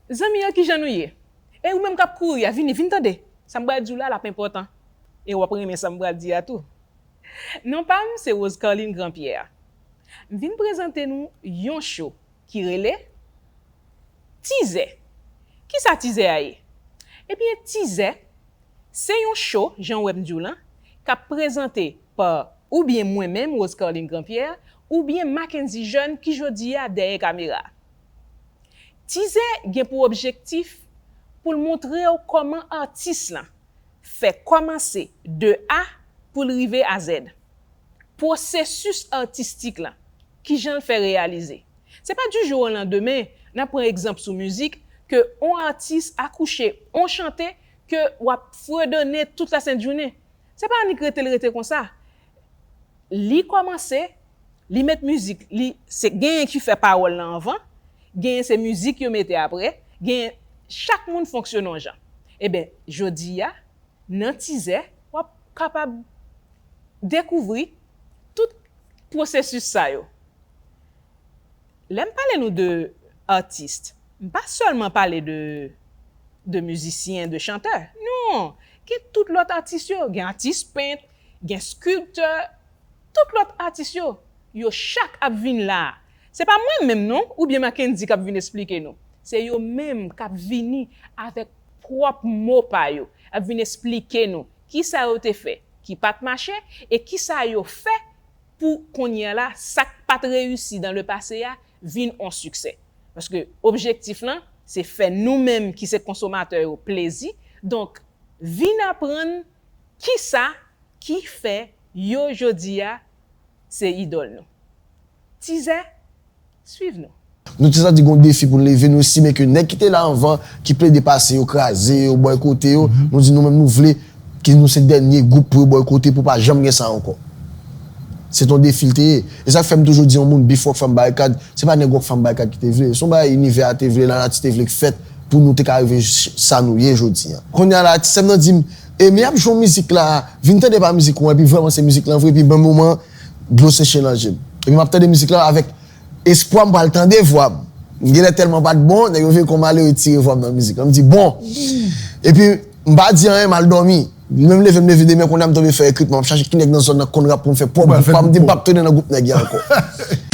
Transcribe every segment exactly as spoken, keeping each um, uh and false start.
Zanmi yo, kijan nou ye? E ou menm k ap kouri a, vini, vin tande. Sa m pral di w la, l ap enpòtan. E w ap renmen sa m pral di a tou. Non pa m, se Rose Carline Grandpierre. M vin prezante nou yon cho ki rele Tizè. Kisa Tizè a ye? Ebyen, Tizè, se yon cho, jan w wè m di w lan, k ap prezante pa oubyen mwen menm, Rose Carline Grandpierre, oubyen Mackenzie Jeune ki jodi a dèyè kamera. Tizè gen pou objektif pou l montre w kòman atis lan fè kòmanse de A pou l rive a Z. Pwosesis atistik lan, kijan l fè reyalize. Se pa du jour au lendemain, n ap pran egzanp sou mizik, ke on atis akouche on chante ke w ap fredone tout la sent jounen. Se pa annik rete l rete konsa. Li kòmanse, li met mizik, li se genyen ki fè pawòl lan anvan, genyen se mizik yo mete apre, genyen chak moun fonksyone yon jan. Eben, jodi a, nan Tizè, w ap kapab dekouvri tout pwosesis sa yo. Lè m pale nou de atis, m pa sèlman pale de, de mizisyen, de chantè. Non! Gen tout lòt atis yo. Gen atis pent, gen skilptè, tout lòt atis yo. Yo chak ap vin la a. Se pa mwen menm non, oubyen Mackendy k ap vin esplike nou. Se yo menm k ap vini avèk pwòp mo pa yo, ap vin esplike nou kisa yo te fè ki pa t mache e kisa yo fè pou kounye a la, sa k pa t reyisi dans le passé a vin on siksè. Paske objektif lan, se fè nou menm ki se konsomatè yo plezi. Donk, vin aprann kisa ki fè yo jodi a se idòl nou. Tizè, swiv nou. Nou te santi gon defi pou n leve, nou estime ke nèg ki te la anvan, ki plede pase yo, kraze yo, bòykote yo, nou di nou menm nou vle ke nou se dènye gwoup pou yo bòykote, pou pa janm gen sa ankò. Se t on defi l te ye. E sa k fè m toujou di yon moun, beef Rockfam Barikad, se pa nèg Rockfam Barikad ki te vle. Se yon bagay inivè a te vle, lanati te vle k fèt pou nou te ka rive ch-, sa nou ye jodi a. Kounye a la, atis m nan di m, e men y ap jwe yon mizik la, vin tande pa mizik ou an, epi vrèman se mizik lan vre, epi ban moman, dlo seche nan je m. Epi m ap tande mizik la avèk espwa m pral tande vwa m. M genlè tèlman pa t bon, nèg yo vin kon malere tire vwa m nan mizik lan. M di, bon. Epi, m pa di anyen, m al dòmi. Menm leve, m leve demen, kounye a m tonbe fè rekritman. M ap chache ki nèg nan zòn nan k konn rap pou m fè pwòp gwoup pa m. M di, m p ap tounen nan gwoup nèg yo ankò.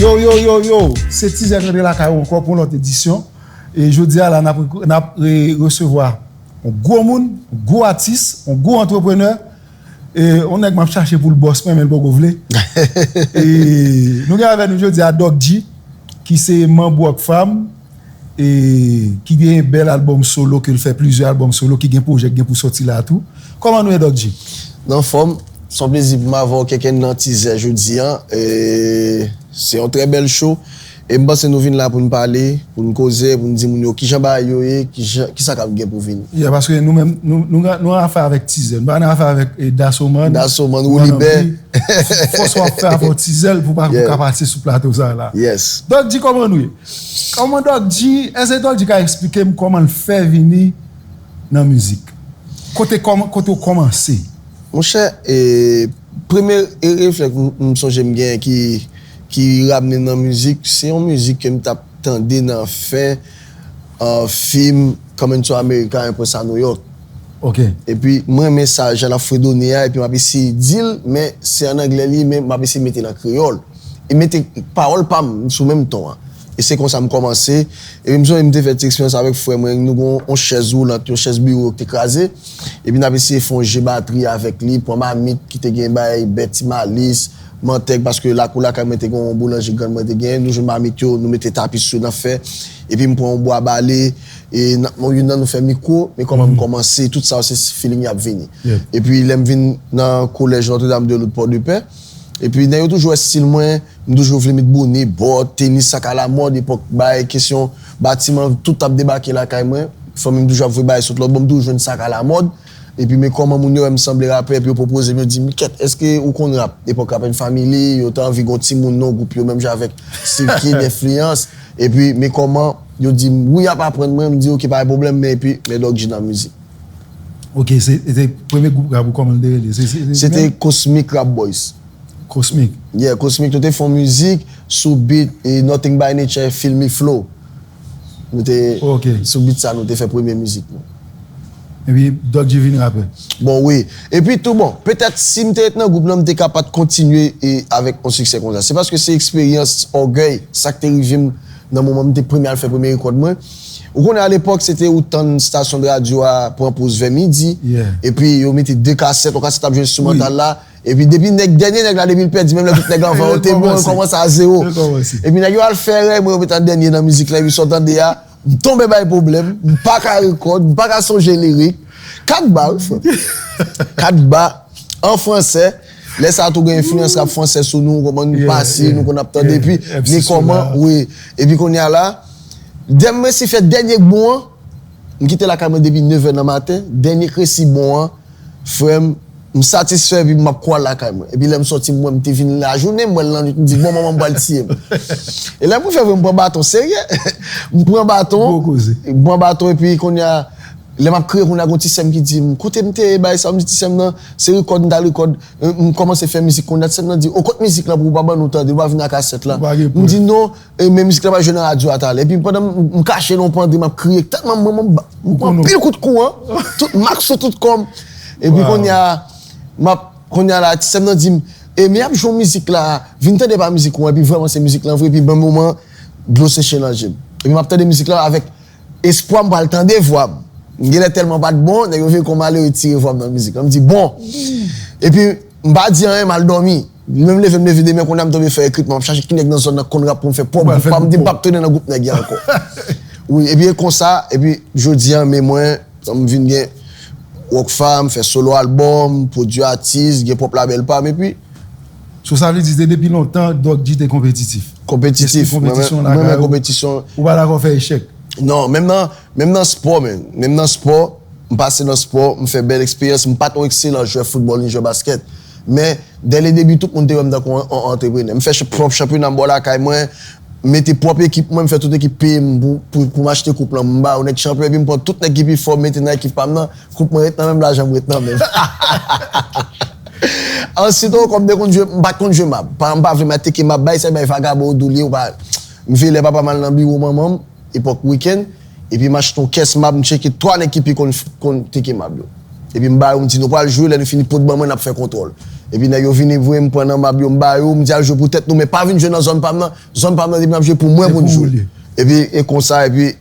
Yo, yo, yo, yo, se Tizè k rantre lakay ou ankò pou yon lòt edisyon. E jodi a la, n ap, n ap re-, resevwa yon gwo moun, yon gwo atis, yon gwo antreprenè. E yon nèg m ap chache pou l bòs mwen, men l poko vle. E nou gen avèk nou jodi a Doc G, ki se manm Rockfam, e ki gen bèl albòm solo, ke l fè plizyè albòm solo, ki gen pwojè k gen pou sòti la tou. Kòman nou ye, Doc G? Nan fòm, se yon plezi pou m avè w, Kenkenn, nan Tizè jodi a. E se yon trè bèl cho. E m panse nou vin la pou n pale, pou n koze, pou n di moun yo kijan bagay yo ye, kijan, kisa k ap gen pou vini. Yeah, paske nou menm, nou, nou, nou an afè avèk Tizè. Nou pa nan afè avèk, eh, Dasoman. Dasoman, Woulibè. Fòs w ap fè avè Tizè pou pa, pou ka pase sou plato sa la. Yes. Doc G, kòman nou ye? Kòman Doc G, èske Doc G ka eksplike m kòman l fè vini nan mizik? Kote kòman, kote w kòmanse? Monchè, e, premye, e, reflèks m, m sonje m genyen ki, ki ramne m nan mizik, se yon mizik ke m t ap tande nan fen, e, fim Coming to America, Un prince à New York. Ok. Epi, mwen renmen sa, jan l ap fredone a, epi m ap eseye di l, men se ann anglè li, men m ap eseye mete l an kreyòl. E mete pawòl pa m sou menm ton an. E se konsa m kòmanse. Epi m sonje m te fè ti eksperyans avèk frè mwen, nou gen yon chèz woulant, yon chèz biwo ki te kraze. Epi n ap eseye fè yon je batri avèk li, pran mamit ki te gen bay, bèt ti malis, mantèg, paske lakou lakay mwen te gen yon boulanje grann mwen te genyen, nou jwenn mamit yo, nou mete tapi sou yo, n ap fè. Epi m pran yon bwa bale, e n ap, youn nan nou fè mikwo, men kòman m kòmanse, tout sa yo se feeling y ap vini. Epi lè m vin nan kolèj Notre Dame de Lourdes Pòdepè, epi nèg yo toujou wè stil mwen, m toujou vle met bone, bòt, tenis, sa k alamòd, epòk bay, kesyon batiman, tout t ap debake lakay mwen. Fanmi m toujou ap voye bagay sot lòt bò, m toujou jwenn sa k alamòd. Epi men kòman moun yo wè m sanble rapè, epi yo pwopoze m, yo di m, "Kèt, èske ou konn rap?" Epòk Rap and Family, yo te anvi gon timoun nan gwoup yo, menm jan avèk Silky, Enfliyans. Epi men kòman yo di m, "Wi, y ap aprann mwen." M di, "Oke, pa gen pwoblèm," men epi men Doc G nan mizik. Ok, se te premye gwoup rap ou kòman l te rele? Se, se, se Se te Cosmic Rap Boys. Cosmic. Yeah, Cosmic, nou te fè yon mizik sou beat e Nothing by Nature, Feel Me Flow. Nou te Ok. Sou beat sa, nou te fè premye mizik nou. Epi Doc G vin rapè. Bon, wi. Epi tou bon, petèt si m te ret nan gwoup lan, m te ka pa t kontinye e avèk yon siksè konsa. Se paske se eksperyans ògèy, sa k te rive m nan moman m te premye al fè premye rekòd mwen. Ou konnen alepòk, se te ou tann stasyon de radyo a pran poz vè midi, Yeah. epi yo mete de kasèt, yon kasèt ap jwe enstrimantal la, epi depi nèg, dènye nèg la, depi l pèdi, menm lè tout nèg anvan yo te bon, yo kòmanse a zewo. Yo kòmanse. Epi nèg yo al fè rèy, mwen yo met an dènye nan mizik la, epi sa w tande a, m tonbe bay pwoblèm, m pa ka rekòd, m pa ka sonje lirik. Kat ba, wi, frè. Kat ba, an fransè. Lè sa a tou gen enfliyans rap fransè sou nou, ou konprann, nou Yeah, pase, yeah, nou konn ap tande, yeah, epi M C men kòman, Solar. Wi, epi kounye a la, dèm resi fè dènye bon an, m kite lakay mwen depi nèv è nan maten, dènye k resi bon an, frè m, m satisfè epi m ap kouri al lakay mwen. Epi lè m sòti, m wè m te vin lajounen, m wè l lannwit, m di, "Bon, manman m pral tiye m." E lè m pou fè vre, m pran baton, serye. M pran baton, Gwo koze. M pran baton, epi kounye a, lè m ap kriye, kounye a, gon ti sè m ki di m, "Kote m te ye bay sa?" M di, "Ti sè m nan, se rekòd, m t al rekòd, m kòmanse fè mizik kounye a." Ti sè m nan di, "O, kot mizik lan pou ou pa ban nou tande, ou pa vin ak kasèt la?" Ou pa gen M di, prèv. "Non, e, men mizik la pa jwe nan radyo a talè." Epi pandan m, m kache nan yon pandri, m ap kriye, tèlman m, m, m, m pran konnen. Pil kout kouran, tout mak sou tout kò m. Epi Wow. Kounye a, m ap, kounye a la, ti sè m nan di m, "E, men y ap jwe yon mizik la, vin tande pa mizik ou an," epi vrèman se mizik lan vre, epi ban moman, dlo seche nan je m. Epi m ap tande mizik lan avèk espwa m pral tande vwa m. M genlè tèlman pa t bon, nèg yo vin kon malere tire vwa m nan mizik lan. M di, "Bon." Epi m pa di anyen, m al dòmi. Menm leve m leve demen, kounye a m tonbe fè ekritman, m ap chache ki nèg nan zòn nan konn rap pou m fè pwòp gwoup pa m, m di m p ap tounen nan gwoup nèg yo ankò. Wi, epi e konsa, epi jodi a, men mwen, m vin gen Rockfam, fè solo albòm, pwodui atis, gen pwòp labèl pa m, epi So sa vle di, se depi lontan, Doc G te konpetitif? Konpetitif. Espri konpetisyon Mwen renmen lakay ou? Konpetisyon. Ou pa dakò fè echèk? Non, menm nan, menm nan spò, men. Menm nan spò, menm nan spò, m pase nan spò, m fè bèl eksperyans, m pa t yon ekselan jwè foutbòl ni jwè baskèt. Men, dè le debi, tout moun te wè m tankou yon, yon antreprenè. M fè ch-, pwòp chanpyona m bò lakay mwen, m mete pwòp ekip mwen, m fè tout ekip peye m pou, pou, pou m achte koup lan, m ba yo nèt chanpyon, epi m pran tout nèg ki pi fò, m mete nan ekip pa m nan, koup mwen ret nan menm, lajan m ret nan menm. Answit, ankò, m te konn jwe, m pa t konn jwe mab. Paran m pa vle m al teke mab, bay sa, bay vagabon, ou doule, ou pa. M veye lè papa m al nan biwo manman m, epòk wikenn, epi m achte yon kès mab, m tcheke twa nèg ki pi konn, konn teke mab yo. Epi m ba yo, m di, "Nou pral jwe, lè nou fini, pot ban mwen, n ap fè kontwòl." Epi nèg yo vini vre, m pran nan mab yo, m ba yo, m di, "Al jwe pou tèt nou, men pa vin jwe nan zòn pa m nan. Zòn pa m nan, depi n ap jwe, pou mwen pou n jwe." Epi e konsa, epi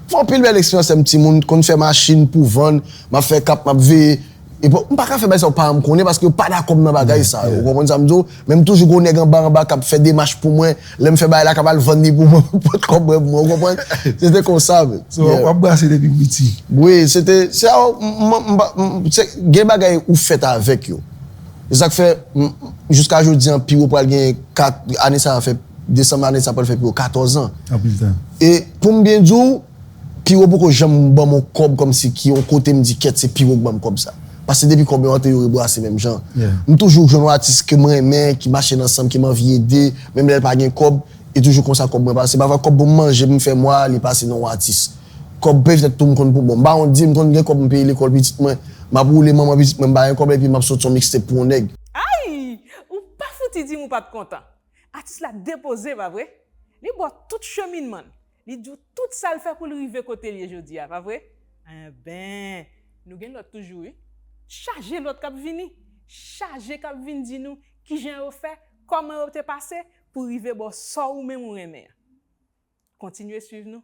fè anpil bèl eksperyans, lè m timoun, konn fè machin pou vann, m ap fè kap, m ap veye. Epi m pa ka fè bagay sa yo paran m konnen, paske yo pa dakò m nan bagay sa yo. Ou konprann sa m di w? Men m toujou gon nèg anba anba k ap fè demach pou mwen. Lè m fè bagay la, k ap al vann li pou mwen, pou pot kòb mwen pou mwen, ou konprann? Se te konsa, men. So, w ap brase depi w piti? Wi, se te, se, m, m, m, m, se, gen bagay ou fèt avèk yo. Se sa k fè, m, jiska jodi an, Piwo pral gen kat, ane sa a fè, desanm ane sa a pral fè Piwo katòz an. Anpil tan. E pou m byen di w, Piwo poko janm ban m yon kòb kòmsi ki yon kote m di, "Kèt, se Piwo k ban m kòb sa." Paske depi kòb yo antre, yo rebrase menm jan. M toujou jwenn yon atis ke m renmen, ki mache nan san m, ke m anvi ede, menm lè l pa gen kòb, e toujou konsa kòb mwen pase. Pafwa kòb pou m manje, pou m fè mwa, li pase nan yon atis. Kòb petèt tou m konn pou bon. M pa wont di, m konn gen kòb m peye lekòl pitit mwen, m ap woule manman pitit mwen, m pa gen kòb, epi m ap soti yon mixtape pou yon nèg. Ay! Ou pa fouti di m ou pa t kontan. Atis la depoze, pa vre? Li ba w tout cheminman l. Li di w tout sa l fè pou l rive kote l ye jodi a, pa vre? Enben, nou gen lòt toujou, wi. Chaje lòt k ap vini. Chaje k ap vin di nou kijan yo fè, kòman yo te pase pou rive ba w sa w menm ou renmen an. Kontinye swiv nou.